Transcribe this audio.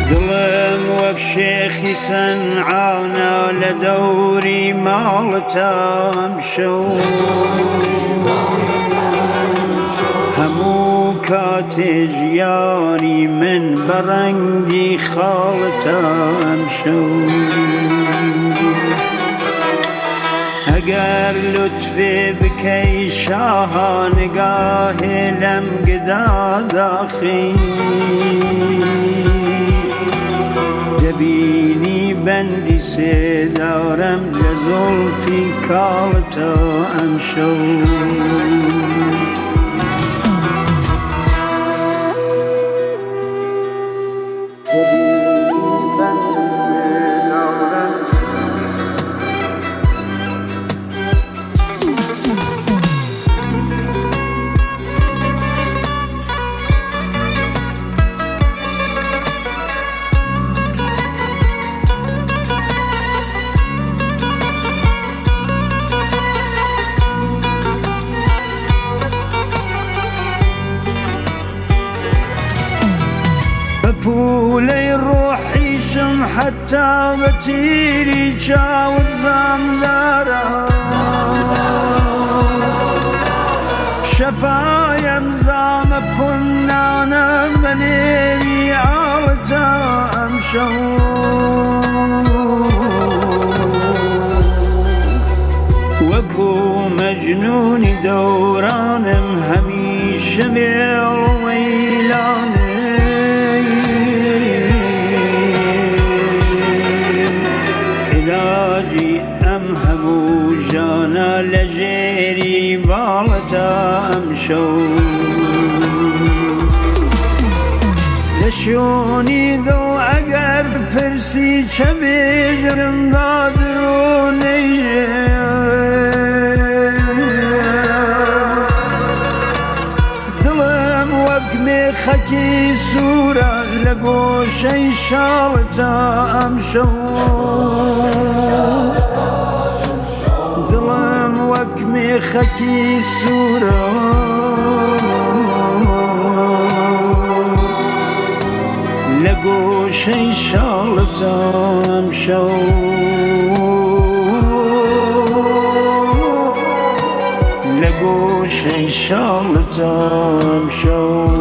دڵم وەک شێخی سەنعانە لە دەوری ماڵتام شەو، هەموو کاتێ ژیانی من بە ڕەنگی خاڵتام شەو. ئەگەر لوتفێ بکەی شاها نگاهێ لەم گدا داخەی، دەبینی بەندی سێدارەم لە زوڵفی کاڵتا ئەمشەو. پەپوولەی ڕۆحیشم حەتا بە تیری چاوت زامدارە، شەفایم زامە کونانە بە نێوی ئاڵتا ئەمشەو. وەکو مەجنونی دەورانم هەمیشە مێڵ وەیلانێ، عیلاجی ئەم هەموو ژانە لە ژێری باڵتا ئەمشەو. لە شوێنی دڵ ئەگەر پرسی چە بێژم با درۆ نەیژێ، دڵم وەک مێخەکی سوورە لە گۆشەی شاڵتا ئەمشەو. دڵم وەک مێخەکی سوورە لە گۆشەی شاڵتا ئەمشەو. لە گۆشەی شاڵتا ئەمشەو.